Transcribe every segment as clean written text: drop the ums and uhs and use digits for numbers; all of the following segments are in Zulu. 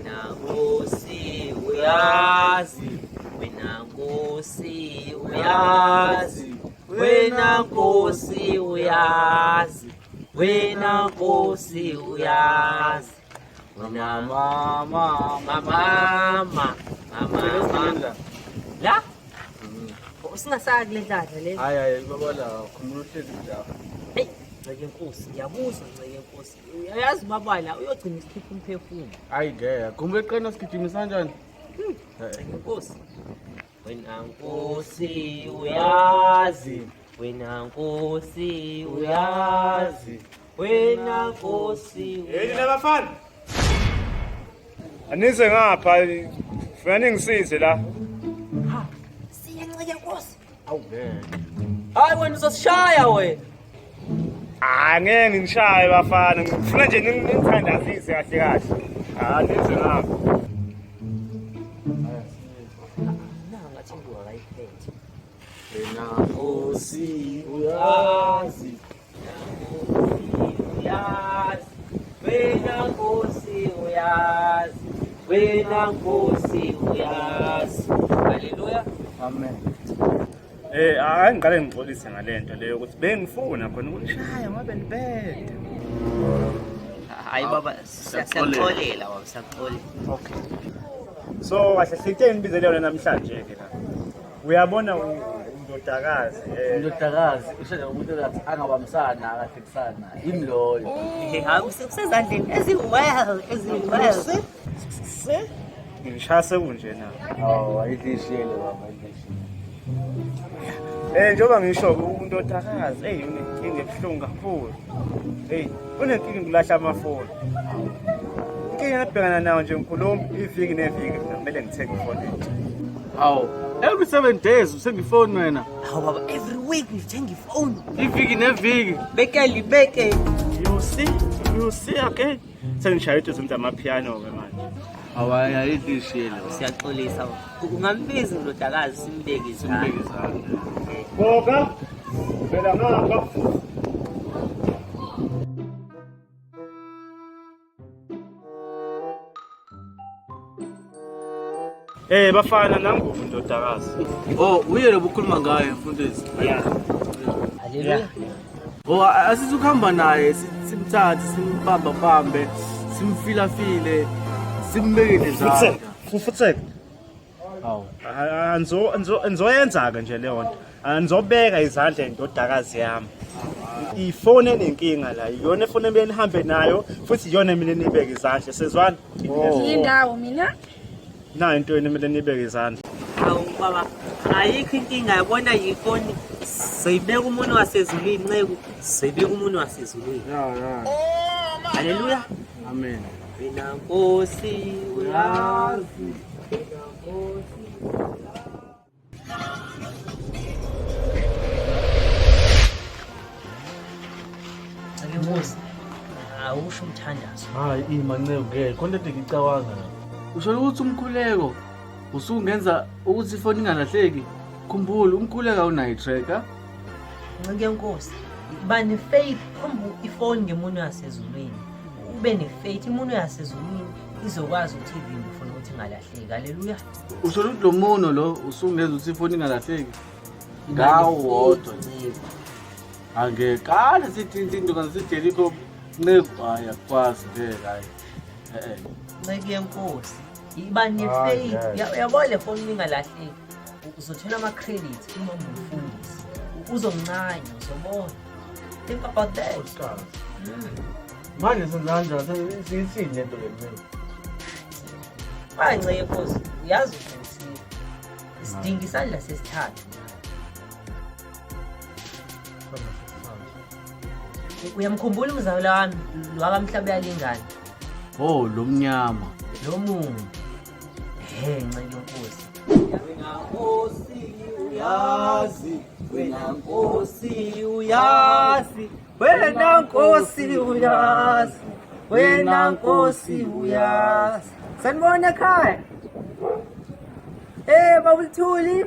Wena Nkosi uyazi, wena Nkosi uyazi, wena Nkosi uyazi, wena Nkosi uyazi. Wena Mama, mama, mama, mama. La? Usingasaki le ndladla le. Hayi hayi baba la khumbula uhlezi njalo. Hey, Nceke Nkosi, ngiyakuzwa Nceke Nkosi. Uyayazi ubaba la uyogcina isikhipha umphefumulo. Hayi ngeke, khumbula eqena sigijimisa kanjani? Nceke Nkosi. Wena Nkosi uyazi, wena Nkosi uyazi, wena Nkosi Yini nabafana? Anize ngapha, funa ningisize la. Ha, siya Nceke Nkosi. Awu ngeke. Hayi wena uzosishaya wena. Ah, ngeke nginishaye bafana, ngifuna nje ningithandazise kahle kahle. Ah, nize ngapha. Na ngathi ingubo akayiphethe. Wena Nkosi uyazi. Uyazi, wena Nkosi uyazi, wena Nkosi uyazi. Haleluya. Amen. Eh, hayi ngiqale ngixolise ngalento leyo ukuthi bengifuna khona ukunishaya ngoba benibhede. Hayi baba, siyaxolela baba, siyaxolela. Okay. So kahle hle into engibizele yona namhlanje ke la. Uyabona undodakazi Indodakazi ushada umuntu okathi angabambisana akahlekisana. Yimi loyo. Hayi kusezandleni ezi-well, ezi-well. Se ngishaya sekunje na. Awu ayidlishile baba ayidlishile. Eh njengoba ngisho undodakazi hey unenkinga ebuhlungu kakhulu. Hey unenkinga ukulahla amafoni. Inkinga ebhekana nayo nje ngikhuluma iviki neviki mina kumele ngithenge ifoni entsha. Awu every 7 days uthenga ifoni wena. Hawu baba, every week ngithenga ifoni. Iviki neviki. Beke libeke. You see? You see okay? Sengishaya into zenza amapiano ke manje. Awu hayi ayidlishile baba. Siyaxolisa. Ungambiza undodakazi simbeke izandla. Simbeke izandla. Boka vela ngapha. Eh bafana nangu ndodakazi. Oh uye lo bukhuluma ngaye mfundisi. Yeah. Haleluya. Oh asizukuhamba naye simthathe simbamba bambe simfilafile simbekele izandla. Futsek. Awu. Anzo anzo anzoyenza ke nje leyo nto. Anzobeka izandla endodakazi yami. Ifoni enenkinga la, iyona efoni emele nihambe nayo futhi iyona emele nibeke izandla. Sezwana? Yindawo mina. Nayo into emele nibeke izandla. Hawu baba, ayikho inkinga yabona yifoni soyibeka umuntu wasezulwini nceku, soyibeka umuntu wasezulwini. Ya ya. Haleluya. Amen. Wena Nkosi uyazi, wena Nkosi. Nceke Nkosi, awusho umthandazo. Hayi ima nceku ke khona into engicabanga la. Usho ukuthi umkhuleko usungenza ukuthi ifoni ingalahleki. Khumbula umkhuleko awunayo i-tracker. Nceke Nkosi, ba ne-faith, khomba ifoni ngemuno yasezulwini. Ube ne-faith, imuno yasezulwini izokwazi ukuthi ivimbe ifoni ukuthi ingalahleki. Haleluya. Usho ukuthi lo muno lo usungenza ukuthi ifoni ingalahleki. Ngawo wodwa. Nceku. Angekale sithi into kanti siJericho nceku hayi akukwazi ngeke hayi. Eh eh. Nceke yenkosi, iba ne-faith. Ah, yes. Uyabona le foni ingalahleki. Uzothola ama-credit uma ungumfundisi. Uzomncanya, uzobona. Think about that. Manje senza kanjani? Siyithini lento le nceku? Hayi Nceke yenkosi, uyazi ukuthi sidinga isandla sesithathu. Uyamkhumbula umzawula wami lwakamhlaba uyalingana Oh lo mnyama. lo muntu. He Nceke yenkosi. Wena Nkosi uyazi, wena Nkosi uyazi, wena Nkosi uyazi, wena Nkosi uyazi. Sanibona ekhaya. Eh baba Thuli.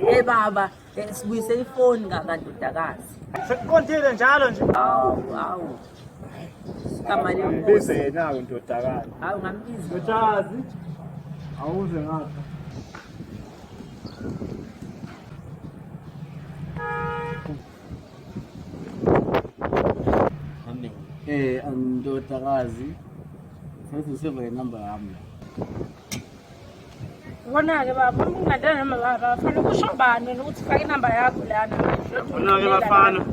Eh baba. Sibuyise ifoni kandodakazi. Sekuqondile njalo nje. Awu, awu. Igama lenkosi. Ngibize yena-ke ndodakazi. Hawu ngambiza. Ndodazi. Awuze ngapha. Ndodakazi, sesiseva inamba yami la. Wona-ke baba, uma ungadana noma baba, fanele kusho bani wena ukuthi faka inamba yakho lana manje. Yabona-ke bafana.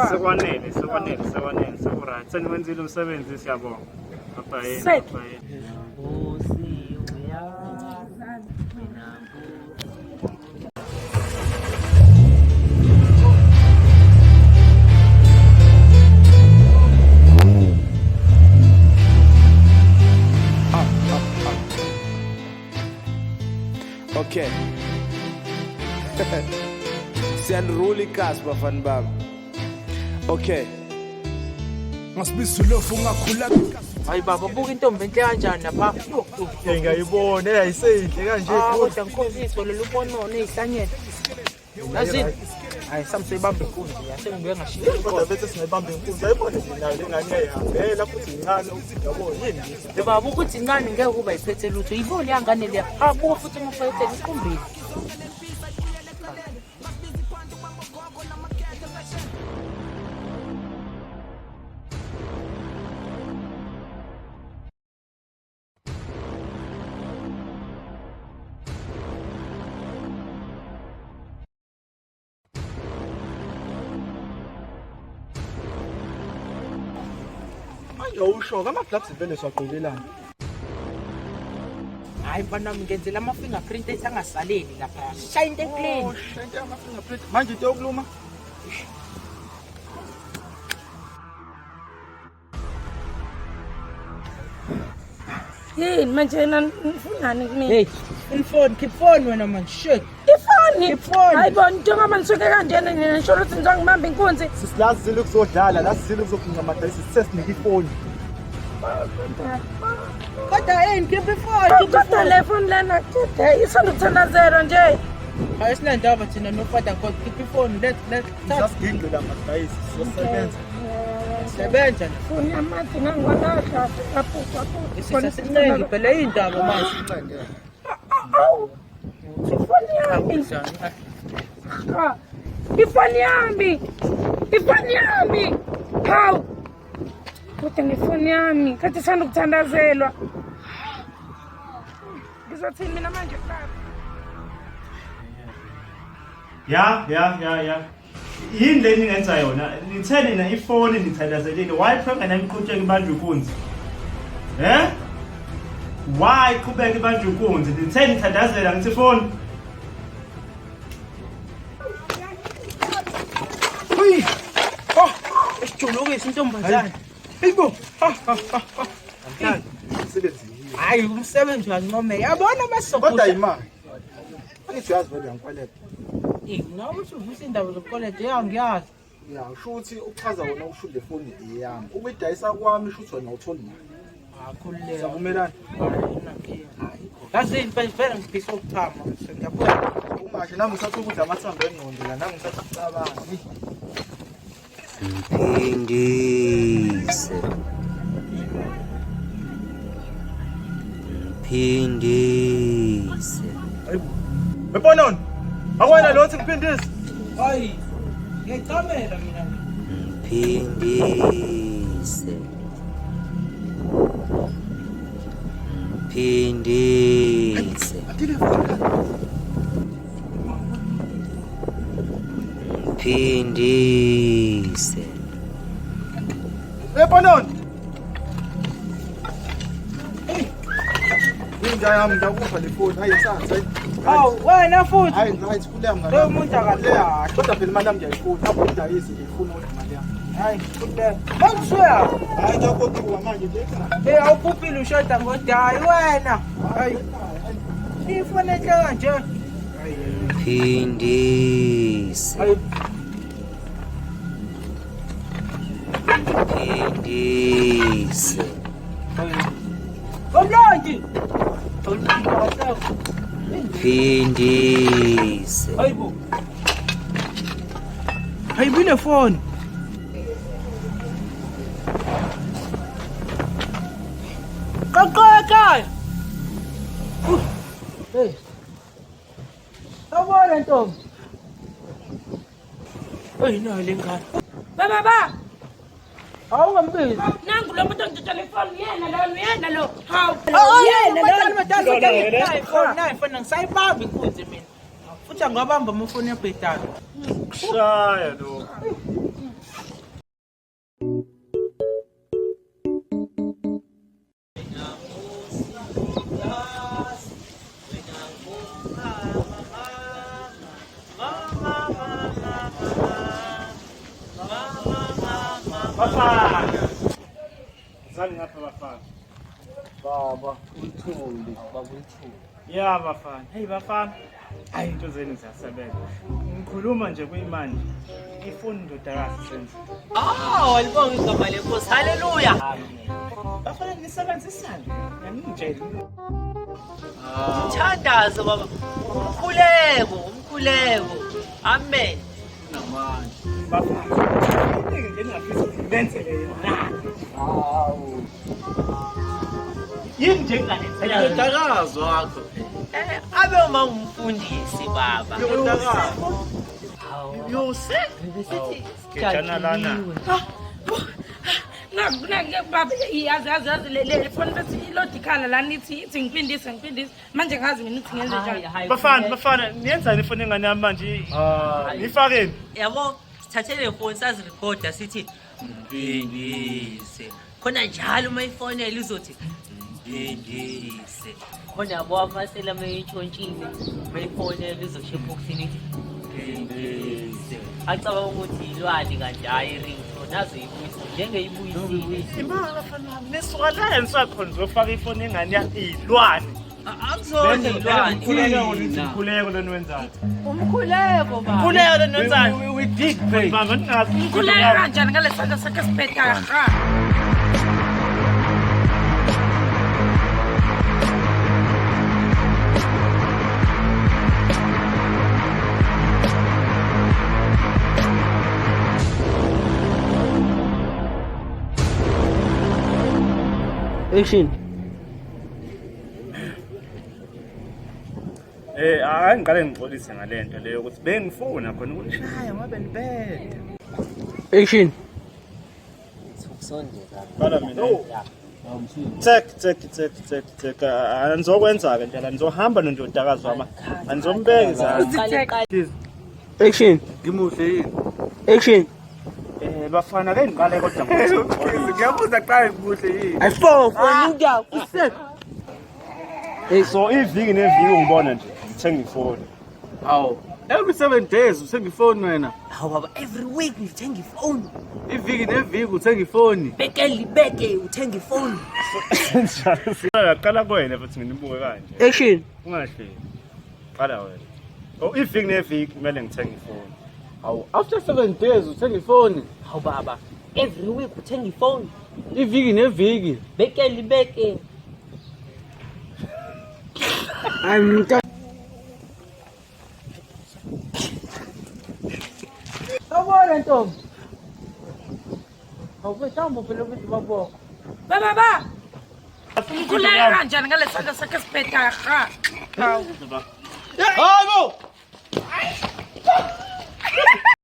Sekwanele, sekwanele, sekwanele, sekuright. Seniwenzile umsebenzi siyabonga. Bye-bye. Sek. Bye-bye. Nkosi uyazi mina Nkosi. Okay. Siyalirula ikasi bafana bami. Okay. Ngasibizulofu ngakhula. Hayi baba, buka intombi enhle kanjani lapha. Ngiyayibona eyayiseyinhle kanje. Ah, kodwa nkosi izolo lubonona ezihlanyela. Yazini? Hayi samsebamba inkunzi, yasengibuye ngashiya. Kodwa bese singayibamba inkunzi. Ayibone nje nayo le ngane iyayihambela futhi incane yabo yini. Le baba ukuthi incane ngeke kuba iphethe lutho. Yibona yangane leya. Ah, buka futhi umfayethe iqumbile. Manje awusho ama-gloves vele siwagqokelani. Hayi mfana wami ngenzela ama-fingerprint ethi angasaleli lapha. Shaya into eclean. Oh, shit, ama-fingerprint. Manje into yokuluma. Yini manje yena nifunani kumina? Hey, ifoni, keep phone wena man. Shit. Ifoni. Ifoni. Hayi bo, njengoba nisuke kanjena nina nisho ukuthi nizongibamba inkunzi. Sisi la sizile ukuzodlala, la sizile ukuzoginqa amadayisi, sithe sinike ifoni. Kodwa yini keep ifoni, keep Kodwa ifoni. le foni lena kide isanda kuthandazelwa nje. Hayi sinandaba thina nofada God, keep ifoni. Let let Sasiginqe la madayisi, sizosebenza. sebenza. Foni yamathi ngangiwalahla ngaphuca. Sisasincengi phela indaba manje. Awu. Ifoni yami. Ah, Ifoni yami. Ifoni yami. Hawu. Kodwa ngefoni yami kade sanda ukuthandazelwa. Ngizothini mina manje baba? Ya, ya, ya, ya. Yini le ningenza yona? Nithe nina ifoni nithandazelile. Why phenga naniqhutsheka ibanjwe inkunzi? Eh? Why qhubeka ibanjwe inkunzi? Nithe nithandazela ngithi ifoni. Uy! Oh, esijulukisa intombazane. Hayibo. Ha ha ha. Umsebenzi. Hayi umsebenzi uyancomeka. Yabona Kodwa masokudla. imali. Angithi uyazi vele uyangikweleta. Eh, nawe uthi uvusa indaba zokukoleta ya ngiyazi. Ya, usho ukuthi uchaza wona usho le foni eyami. Ukuyidayisa kwami usho ukuthi wena awutholi imali. Akhululeka. Siyavumelana? Yazi impela vele ngifisa ukuthama. Ngiyabona. Umashe nami ngisathuka ukudla amathambo engqondo la, nami ngisathuka ukucabanga. Mphindise. Mphindise. Wepononi. Akwena lo uthi ngiphindise. Hayi. Ngiyacamela mina. Mphindise. Mphindise. Mphindise. Wepononi. Inja yami ngiyakupha le foni. Hayi thatha. Hawu wena futhi. Hayi right kule mngane. Lo muntu akahle. Kodwa phela imali yami ngiyayifuna. Apho ngidayise ngiyifuna kodwa imali yami. Hayi khululeka. Bangisuya. Hayi ngiyakoduka manje nje. Hey awuphuphile ushoda ngodayi wena. Hayi. Ifoni enhle kanje. Mphindise. Hayi. Mphindise. Umlongi. Mphindise. Hayibo. Ayibile phone. Qoqo ekhaya. Hey. Sawubona ntombi. Eyi nayo le ngane. Baba ba. Awungambizi. Nangu lo muntu ongitshela ifoni yena lo yena lo. Hawu. Yena lo. Nayi phone, nayi phone angisayibambi inkunzi mina. Futhi angabamba amafoni abhedayo. Shaya lo. Bafana. Zani ngapha bafana. Baba uLthuli, baba uLthuli. Ya bafana. Hey bafana. Hayi into zenu ziyasebenza. Ngikhuluma nje kuyimanje. Ifoni ndodakazi senze. Oh, alibonge igama lenkosi. Haleluya. Bafana nisebenzisane. Ngiyangitshela. Umthandazo baba. Umkhuleko, umkhuleko. Amen. Namanje. Bafana. Iningi nje engingafisa ukuthi ngibenzele yona. Hawu. Yini nje enginganenzela yona? Ndodakazi wakho. Eh, abe uma umfundisi baba. Ndodakazi. Yose. Besithi Gejana lana. Nangu nangu baba yazi yazi yazi le le phone bese ilodi ikhala lana ithi ithi ngiphindise ngiphindise. Manje ngazi mina ukuthi ngenze njani. Bafana, bafana, niyenzani ifoni yengane yami manje? Nifakeni. Yabo, sithathe le phone sazirekhoda sithi mphindise. Khona njalo uma ifonela izothi mphindise. Khona yabo amasela uma eyintshontshile, uma ifonela izosho ebhokisini ithi mphindise. Acabanga ukuthi ilwane kanti hhayi i-ringtone nazo ibuyisa njengeyibuyisile. Imali bafana bami, nisuka la enisuka khona nizofaka ifoni yengane yami iy'lwane. Akuzona ilwane. Umkhuleko nithi umkhuleko lona wenzayo. Umkhuleko baba. Umkhuleko lona wenzayo. We did pray. Bamba ningazi. Ngikhuleka kanjani ngalesi sandla sakhe esibhedayo? Ha. Action. Hayi ngiqale ngixolise ngale nto leyo ukuthi bengifuna khona ukunishaya ngoba benibheda. Action. Ukusondela. Qala mina. Tek tek tek tek tek anizokwenza-ke nje la nizohamba nondodakazi wami anizombeka izandla. Action. Ngimuhle yini? Action. Bafana ke ngiqale kodwa ngokuthi Ngiyabuza qala ngimuhle yini? Ay four phone uya use. So iviki neviki ungibona nje ngithenga ifoni. Hawu. Every 7 days uthenga ifoni wena. Hawu baba, every week ngithenga ifoni. Iviki neviki uthenga ifoni. Beke libeke uthenga ifoni. Njalo qala kuwena futhi mina ubuke kanje. Action. Ungahleli. Qala wena. Oh iviki neviki kumele ngithenge ifoni. Hawu, after 7 days uthenga ifoni. Hawu baba, every week uthenga ifoni. Iviki neviki. Beke libeke. I'm Sawubona ntombi. Awukuhlamba phela ukuthi babonga. Baba ba. Ngikhuleka kanjani ngalesi sandla sakhe esibhedayo? Ha. Hawu. Hayibo!